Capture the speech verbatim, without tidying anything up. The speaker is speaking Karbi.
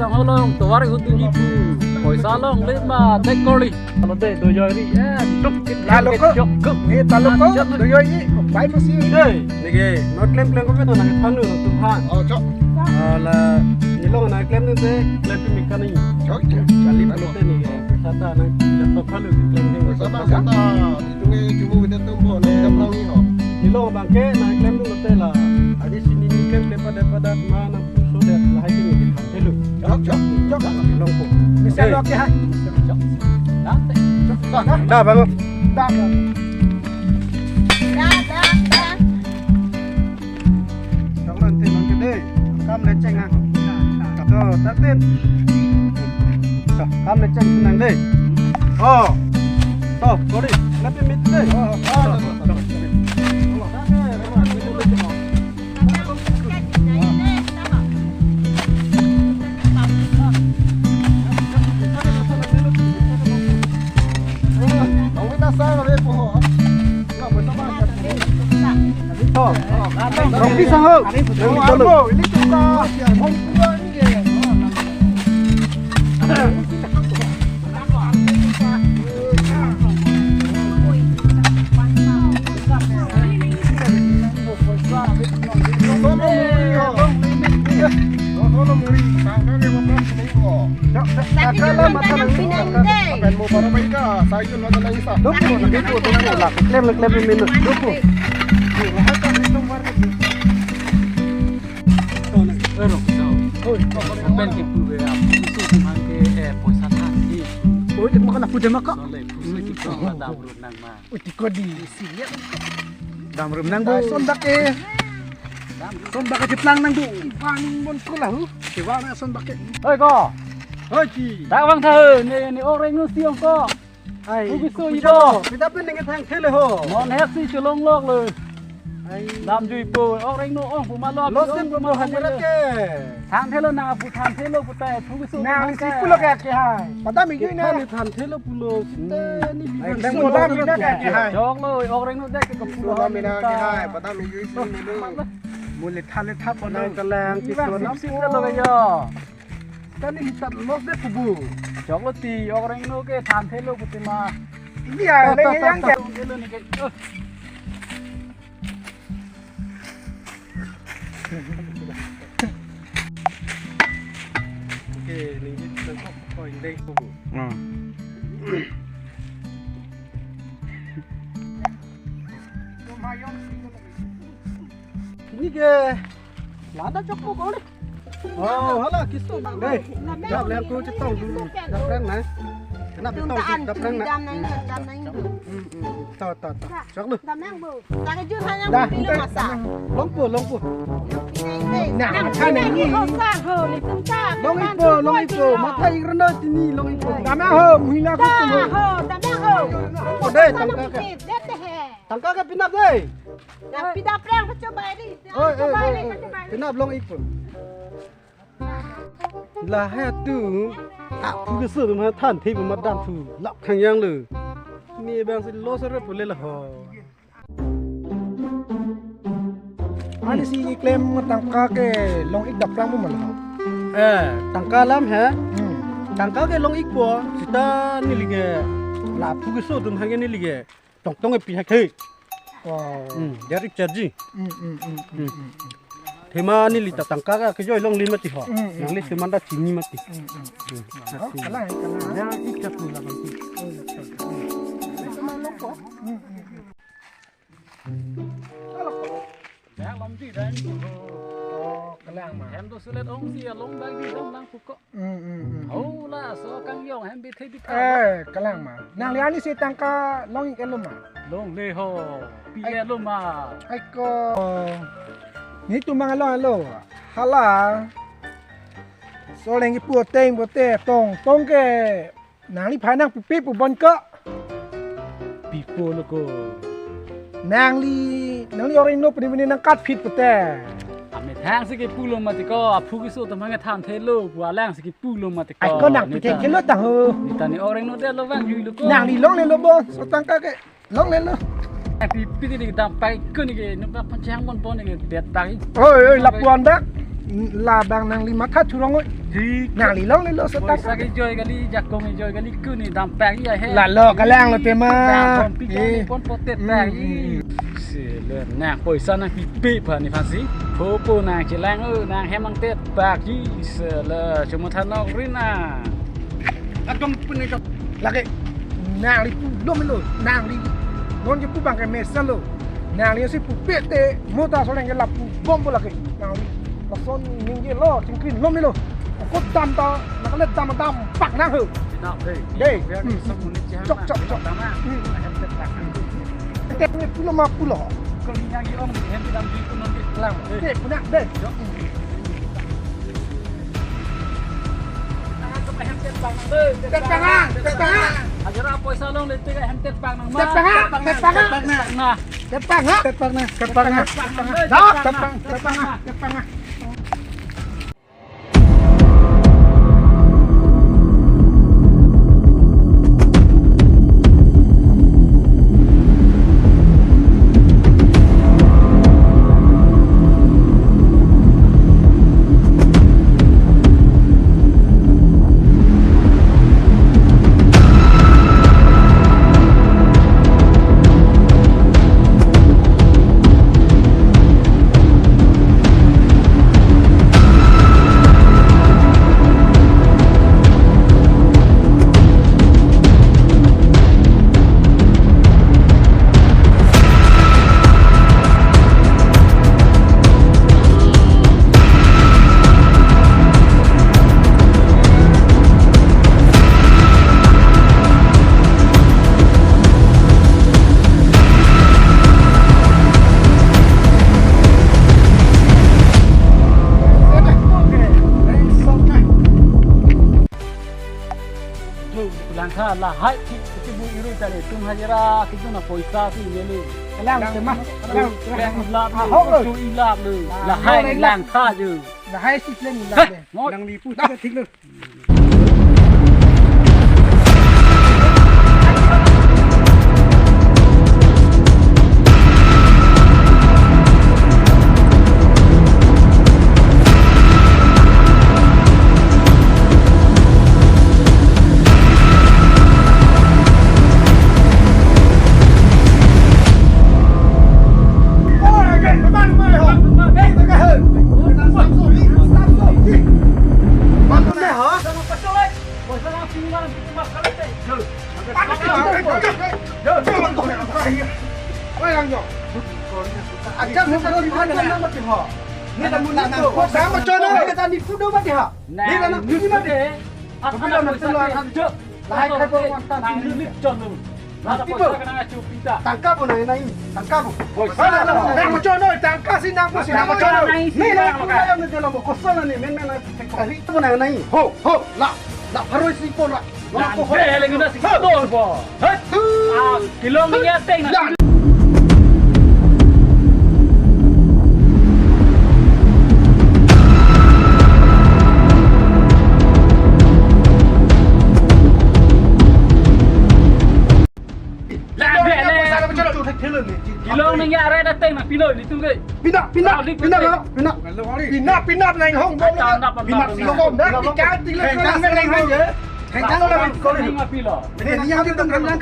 Along tovar hutu ni pu. Poisa longle ma tek kori. Kalau dei do joi ri. Eh, duk kit. Lalu ko. Jok, jok. Eh, lalu ko. Jok. Do joi ni. Bai pasi. Dei. Neke, non klem klem ko pe do nang panu tum ha. Oh, chok. Ala, nilong nang klem ni dei, klem pi mika ni. Chok, chok. Kali panu te neke. Sata nang jatuh panu klem ni. Sata, sata. Itung e chumu kita tumbo, nang kita perang ni ho. Nilong abang ke nang klem dulu te la. Adi sini ni klem klem pada pada ma nang puso dei lahai kini kita. Hello. Chok, chok, chok. Long po. Bisa lo ke hai. Chok. Dah, teh. Chok, dah, dah. Dah, bang. Dah, dah. Dah, dah, dah. Chok, nanti nanti dei. Kam leceng ah. Chok, tatin. Chok, kam leceng nang dei. Oh. Oh, sorry. Nanti meet dei. Oh, oh, oh. Chok, chok, chok. Rocky Sangho. Klem, klem, klem, minus. Dupu. Pen ke pu be, ah, puso tum han ke, eh, poisa than di. Oi, tek makan aku dei maka. Sole, puso itu ko ada belum nang ma. Oi, tiko di. Dam rum nang bu. Son bak e. Son bak e cheplang nang bu. Ivan bon ko lahu. Ivan son bak e. Oi ko. Oi ki. Dak vang tha he, ne ne orang nu siang ko. Ai. Bu bisu ibo. Kita pun dengan thang thele ho. Mon hek si cholong lok le. Ai. Dam jui po, orang nu ong pu ma lo. Lo sim pu ma hamara ke. Than thelo na pu than thelo pu ta thu su. Na ni si pulo ke ke hai. Pada mi yui na ni than thelo pulo. Sita ni bi. Ai, klem pulo mi na ke ke hai. Jok lo, orang nu dek ke pulo. Pulo mi na ke hai. Pada mi yui si mi lo. Mule thale tha pulo. Nang kelang ki so na sip sip lo ke yo. Kani hitat los de pubu. Jok lo ti, orang nu ke than thelo pu ti ma. Ini ya, le yang ke. Thelo ni ke. Oke, ninggi tengkok ko indeng tubuh. Hmm. Ini ke lada cok mo kau deh. Oh, hala kisu. Deh. Dap lem ku chetong dulu. Dap reng na. Kena pitong dap reng na. Dam nang, dam nang. Hmm, hmm. Tahu, tahu, tahu. Sok lu. Dam nang bu. Tang jun hanya dah, mesti lu masak. Longpo, longpo. Nah, kan ini. Ho sa ho, ni tum ta. Long ipo, long ipo. Mata irno tini long ipo. Dam ho, muhina ko. Ho, dam ho. Ko deh, tangka ke. Deh teh. Tangka ke pinap deh. Nah, pinap reng pacho bai ri. Oi, oi, oi, oi. Pinap long ipo. Lahai atum, ah, pu keso atum ha than thei pu ma dam thu lak thang yang lo. Ni bang si lo sore pule la ho. Ani si keklem tangka ke long ik dap reng pu ma lo. Eh, tangka lam he. Hmm. Tangka ke long ik po, sita neli ke la pu keso atum ha ke neli ke. Tong tong e pi hak he. Oh. Hmm, dia rik charji. Hmm, hmm, hmm, hmm, hmm, hmm. Thema neli ta tangka ke kejoi longle mati ho. Hmm, hmm. Nangli thema ta chini mati. Hmm, hmm. Hmm. Oh, kalang, kalang. Ya, ik ta pula kan. Oh, ya, kalang. Hmm, hmm, hmm. Dak lom di dan. Oh, kalang ma. Hem do sulet ong si along bagi dam lang puko. Hmm, hmm, hmm. Oh, laso kangjong hem bithe bithe. Eh, kalang ma. Nangli ani si tangka long ik-et lo ma. Longle ho. Pi-et lo ma. Ai ko. Netum mang long-et lo. Hala. Soleng ipu ateng pote tong tong ke. Nangliphan nangpupe pu bon ko. Pipo lo ko. Nangli, nangli orang no pini pini nangkat phit pote. Amethang si kepu lo mati ko, aphu keso atum ha nge than thelo, pu alang si kepu lo mati ko. Ai ko nang pithek thelo ta ho. Ni ta ni orang no dei lo vang jui lo ko. Nangli longle lo bo, so tangka ke longle lo. Ai pi pi ni dam pai ko ni ke, no pa panchang bon bon ni ke, det tai. Oi, oi, lapuan dak. Labang nangli matha churong oi. Ji. Nangli longlelo setang. Poisa kejoi kali, jakong kejoi kali, kuni dam pagi ahe. Lalo kalang lo tema. Bang pon pi kali, eh, pon potet pagi. Hmm. Sele nang poisa nangpipe aphan ni aphansi. Phopo nangchelang o, nanghem nangtet pagi sele chomotha nokri na. Adong pun ni lake nangli pulo melo, nangli non je pu bang ke mesen lo. Nanglisi pupe te mota soleng ke lapu bombo lake. Nangli lason ningjelo, chingkrinlo melo. Ako dam ta, nakale dam dam pak nang ho. Dei. Hmm. Chok, chok, chok. Hmm. Te pulo ma pulo. Ko ni yang yong ni hem dam di kunong di. Lang. Te punak dei. Tet panga, tet panga. Ajara poisa longle te hem tet pang nang ma. Tet panga, tet panga. Tet panga. Tet panga. Tet panga. Tet panga. Dah, tet pang, tet panga, tet panga. Langtha lahai thik kiti bu iru tani tum hajira kiti na poisa si neli. Lang tema. Lang. Lang ilap lo. Ahok lo. Tu ilap lo. Ah, lahai lang. Langtha je. Lahai si plan ilap dei. Mo. Nangli pu thik lo. Tangka bo nang nai, tangka bo. Poisa. Nang macho noi, tangka si nang pusi nang macho noi. Nang macho noi. Nang macho noi. Nang macho noi. Nang macho noi. Ho, ho, la, la, pharo isi pon la. Nang ko ho. Dei, lagi na si dor bo. Hei. Ah, kelong ni ateng na. Kelong nang ya red ateng na pilo ni tu ke. Pina, pina, pina, pina. Pina, pina nang hong bom. Pina, pina, pina. Pina, pina, pina. Pina, pina, pina. Pina, pina, pina. Pina, pina, pina.